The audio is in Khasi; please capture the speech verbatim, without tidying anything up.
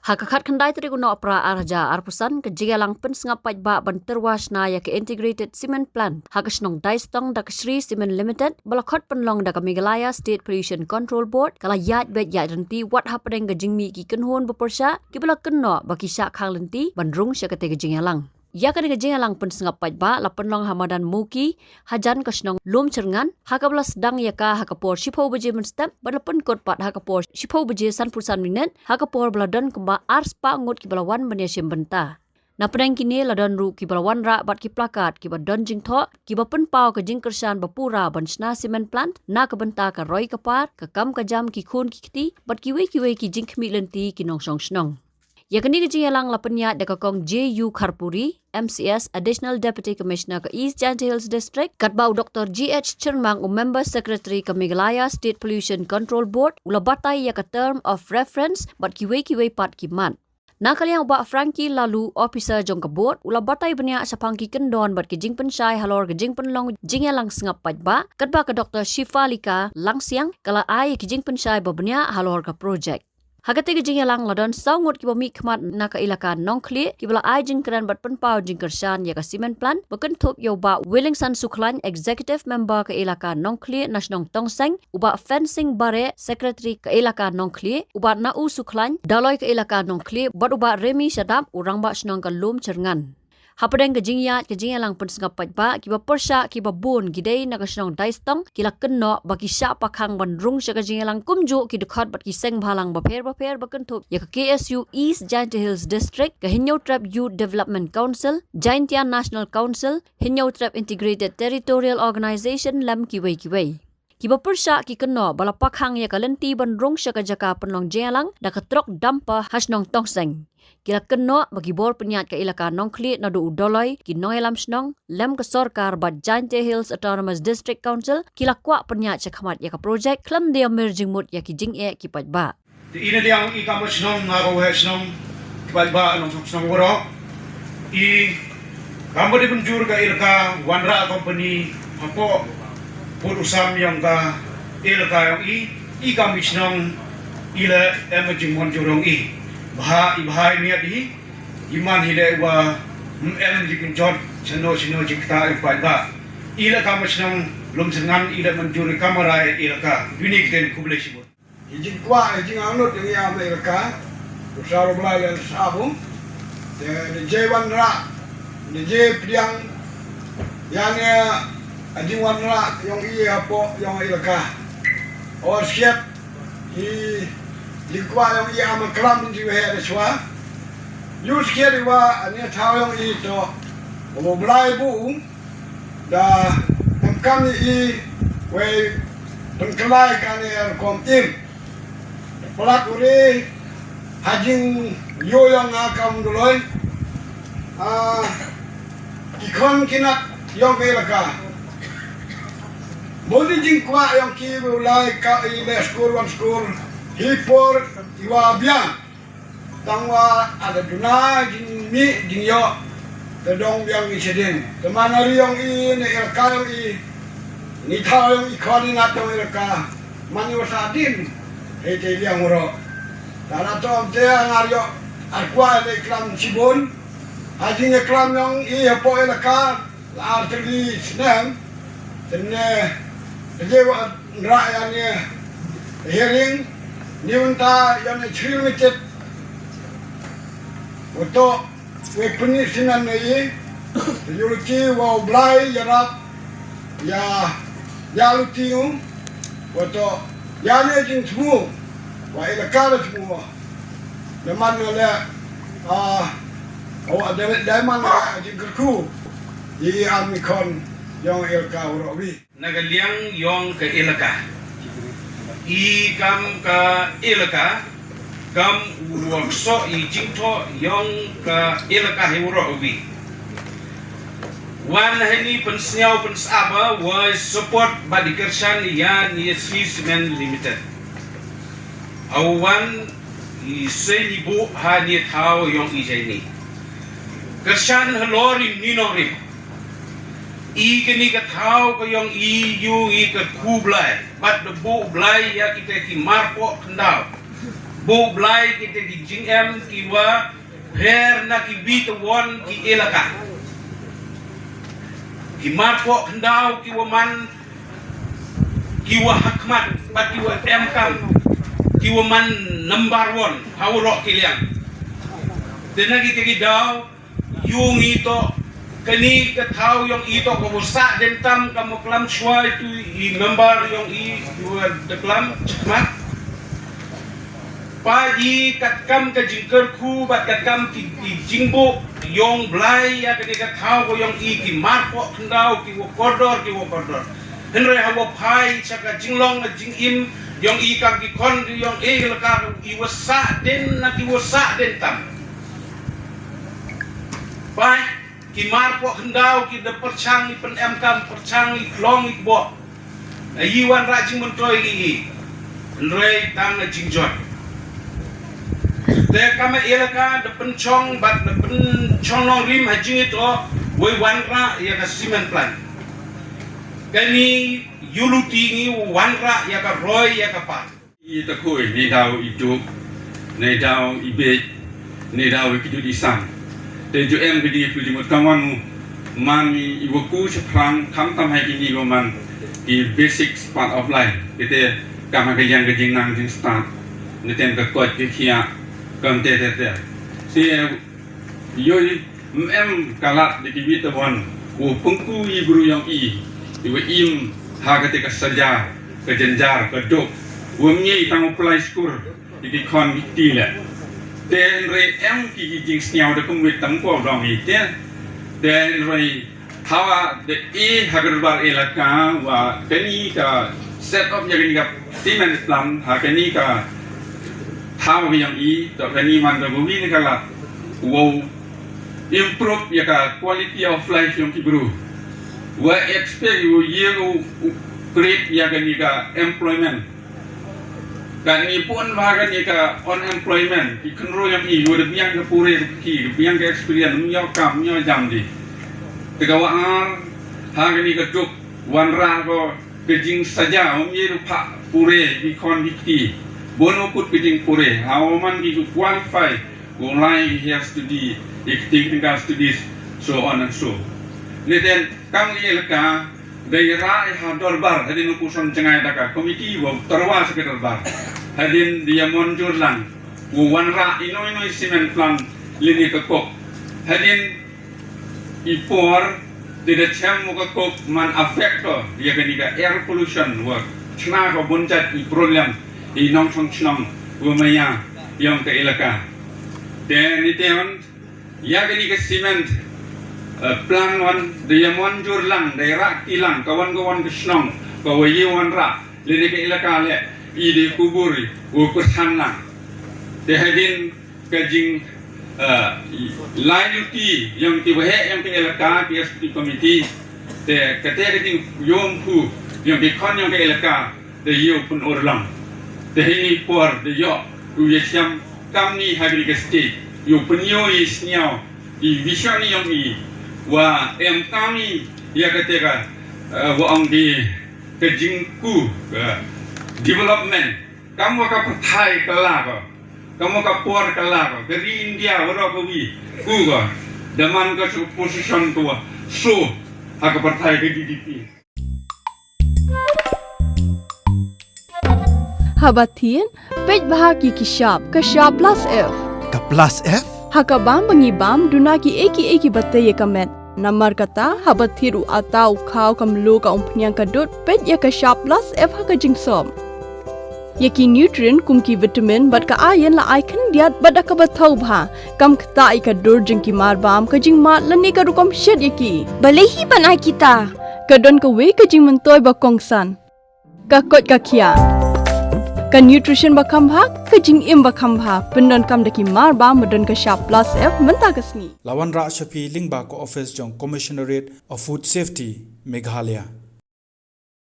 Ha ka khatkhyndai tarik u Nohprah ar hajar arphew san, ka jingïalang pynsngap paidbah ban tyrwa shna ïa ka Integrated Cement Plant ha ka shnong Daistong da ka Shree Cement Limited, ba la khot pynlong da ka Meghalaya State Pollution Control Board, ka la ïaid beit ïaid lynti wat hapdeng ka jingmih ki kynhun bapyrshah kiba la kynnoh ba ki shah khang lynti ban rung sha katei ka jingïalang. Ïa kane ka jingïalang pynsngap paidbah la pynlong ha madan Muki, hajan ka shnong Lumshyrngan, ha kaba la sdang ïa ka ha ka por shiphew baje mynstep, bad la pynkut pat ha ka por shiphew baje sanphew san minit, ha ka por ba la don kumba arspah ngut kiba la wan ban ïashim bynta. Napdeng kine la don ruh kiba la wanrah bad ki plakat kiba don jingthoh, kiba pynpaw ka jingkyrshan bapura ban shna cement plant na ka bynta ka roi ka par, ka kam ka jam ki khun ki kti, bad kiwei kiwei ki jingkhmih lynti ki nongshong shnong. Ïa kane ka jingïalang la pynïaid da ka Kong J U Kharpuri, M C S, Additional Deputy Commissioner ka East Jaintia Hills District, katba u Doctor G H Chyrmang, u Member Secretary ka Meghalaya State Pollution Control Board, u la batai ïa ka term of reference bad kiwei kiwei pat ki mat. Na ka liang u Bah Frankie Laloo, Officer jong ka Board, u la batai bniah shaphang ki kyndon bad ki jingpynshai halor ka jingpynlong jingïalang sngap paidbah, katba ka Doctor Shifalika Langsiang ka la ai ki jingpynshai babniah halor ka project. Ha katei ka jingïalang la don saw ngut kiba mihkhmat na ka elaka Nongkhlieh, kiba la ai jingkren bad pynpaw jingkyrshan ïa ka cement plant, ba kynthup ïa u Bah Willingson Sukhlain, Executive Member ka elaka Nongkhlieh na shnong Tongseng, u Bah Fensing Bareh, Secretary ka elaka Nongkhlieh, u Bah Nau Sukhlain, Dolloi ka elaka Nongkhlieh, bad u Bah Remi Shadap, u Rangbah Shnong ka Lumshyrngan. Hapdeng ka jingïaid ka jingïalang pynsngap paidbah, kiba pyrshah kiba bun ki dei na ka shnong Daistong, ki la kynnoh ba ki shah pakhang ban rung sha ka jingïalang, kumjuh ki dkhot bad ki seng bhalang bapher bapher ba kynthup ïa ka K S U East Jaintia Hills District, ka Hynñiewtrep Youth Development Council, Jaintia National Council, Hynñiewtrep Integrated Territorial Organization lem kiwei kiwei. Kiba pyrshah ki kynnoh ba la pakhang ïa ka lynti ban rung sha ka jaka pynlong jingïalang da ka trok dumper ha shnong Tongseng. Ki la kynnoh ba ki bor pynïaid ka elaka Nongkhlieh naduh u Dolloi, ki nongïalam shnong, lem ka sorkar bad Jaintia Hills Autonomous District Council, ki la kwah pynïaid shakhmat ïa ka project khlem da ïamir jingmut ïa ki jingeh ki paidbah. Te i na liang i kam ka shnong, nga ka waheh shnong, ki paidbah nongshong shnong waroh. I kam ba dei mynjur ka elaka, wanrah company hapoh pud u sam ïong ka elaka ïong i, i kam i shnong, i la em ka jingmynjur ïong i. Bha i, bha i miat i, i man hi leh wa ym em jingpynjot shano shano jingktah ïong paidbah. I la kam ka shnong Lumshyrngan, i la mynjur i kam rai elaka. Uni ktien, khublei shibun. I jingkwah, i jingangnud ïong i ha elaka, u Sar U Blai leh sah u. Te da jei wanrah, da jei pdiang ïa ne, i jingwanrah ïong i hapoh ïong i elaka. Or skhiat, i jingkwah ïong i ha ma klam jingwaheh da shwa. Ïoh skhiat i wa, ane thaw ïong i to, U Blai buh u, da em kam i wei pynkylla kane rukom im. Palat uri ha jingïoh ïong nga kam u Dolloi. Ah, ki khon ki nat ïong ka elaka. Bun i jingkwah ïong ki, u lai ka i leh skul wan skul. Hi por i wa biang. Tang wa ada duna jingmih jingïoh, te dang biang i shadien. Te man ri ïong i ne elaka ïong i, ne thaw ïong i khon i nat ïong elaka. Man i wa sah dien, hei te liang waroh. Te la to te ngar ïoh, ar kwah te klam shibun. Ha jingklam ïong i hapoh elaka, la ar tylli snem, te ne, te je wa nrah ïa ne hearing, ni unta ïa ne Shree Limited. Wa to, wei pyni sinan ne i, te ïa luti wa U Blai ïarap, ïa, ïa luti u, wa to, ïa ne jingthmu, wa elaka la thmu wa. Dei man le, ah, oh, dei, dei man le jingkyrkhu i am i khon ïong elaka waroh wi. Na ka liang ïong ka elaka, i kam ka elaka, kam u wa ksoh i jingthoh ïong ka elaka hi waroh wi. Wan hani pynsngew pynsaba wa support bad i kyrshan ïa ne Shree Cement Limited. Awan i seng i buh ha ne thaw ïong i jai ni. Kyrshan halor i ni nongrim. I kani ka thaw ka ïong i ïoh i ka kyrkhu Blai. Bad da buh Blai ïa kita ki marpoh khyndaw. Buh blai kita ki jingem ki wa pher na ki wi tawon ki elaka. Ki marpoh khyndaw ki wa man, ki wa hakhmat bad ki wa em kam, ki wa man number one ha waroh ki liang. Te na kita ki daw ïoh ngi to kani ka thaw yong i to ka wa sah den tam ka mo klam shwa itu i member yong i wa da klam chikmat. Pa i katkam ka jingkyrkhu bad katkam ki, ki jingbuh yong blai ya kani ka thaw ko yong i ki marpoh khyndaw ki wa kordor ki wa kordor. Hynrei ha wa phai sha ka jinglong ka jingim yong i kam ki khon ki yong i la ka i wa sah den na ki wa sah den tam. Pai, ki marpoh khyndaw ki da pyrshang i pynem kam pyrshang i klong i kbok. Ai wan rah jingmyntoi i i. Hynrei tang na jingjot. Te kam i elaka da pynchong bad da pynchong nongrim ha jingito wei wan rah ya ka cement plant. Kani yu luti ngi wan rah ya ka roi ya ka par. I ta khoi, ni daw i juk, ni daw i bej, ni daw i kjut i sang. Te ju em ka jingïathuh jingmut ka wan u man i wa ku shaphrang khamtam ha kini wa man ki basic part of life. Kite kam ha ka liang ka jingnang jingstad. Ni tem ka koit ka khiah kam te te te. Si Ïoh, em ka lad da ki wit wan u pynku i bru yong i, i wa im ha kata ka saja, ka jynjar, ka duk, wa ngi tang u plai skur da ki khon ki kti le. Te hynrei em ki ki jingsngew da kum wit tang ko dong i te. Te hynrei hawa da i ha ka dorbar elaka wa kani ka set up ya kani ka payment plan ha kani ka thaw yong i to kani man da bumi ni ka lad. Wow improve ya ka quality of life yong ki bru. Wa expect u ye u create ya kani ka employment. Kani pun wa kani ka unemployment ki kynru yong i u da biang ka pure ki biang ka experience, um yoh kam, um yoh jam di. Te ka wa ar ha kani ka duk wan rah ko ka jingsaja, um ye u pha pure ki khon ki kti. Bun u kut ka jingpure ha u man ki qualify. Ko lai he has to be, he think ka studies, so on and so. Ni ten kam i elaka da i rah i ha dorbar hadin u puson jngai da ka committee wa tarwa sa ka dorbar. Hadin dia monjur lang u wan rah i noi noi cement plant lini ka kok. Hadin i por te da chem mo ka kok man affect ko ya kani ka air pollution wa chna ko bunjat i problem i nongchong chnong wa maya yong ka elaka. Te ni te on ya kani ka cement, eh, plan wan da ya monjur lang da ya rah ti lang ka wan ka wan ka chnong ka wa ye wan rah le ne ka elaka le i de kubur i wa kusan lang. Te hadin ka jing, eh, lai luti yong ki wa he yong ka elaka ki executive committee. Te kate ka jing yom phu yong ki khon yong ka elaka da yow pynurlang. Te hini por da yoh u ya chiam kam ni ha ka state yow pynyoh i sniaw i vision yong i wa em kam i ya kate ka, eh, wa ong ki ka jingku ka development kam wa ka pathai ka la ko. Ka mo ka por ka la ko, ka ri India wa ro ka wi ku ko. Da man ka chu position ko wa so ha ka partai ka D D P. Haba thied, peit bha ki ki shap, ka shap plus F. Ka plus F? Ha ka bam ba ngi bam, duna ki ei ki ei ki ba tei ïa ka met. Namar kata, haba thied u ata u khaw ka mluh ka umphniang ka dud, peit ïa ka shap plus F ha ka jingsop. Ïa ki nutrient kum ki vitamin bad ka iron la ai khyndiat bad da kaba thaw bha. Kam ktah ïa ka dur jong ki mar bam, ka jingmad lane ka rukom shet ïa ki. Balei hi ban ai kita? Ka don kawei ka jingmyntoi ba kongsan. Ka koit ka khiah. Ka nutrition ba kham bha, ka jingim ba kham bha. Pyndonkam da ki mar bam ba don ka shap plus F mynta ka sngi. La wanrah sha phi lyngba ka office jong Commissionerate of Food Safety, Meghalaya.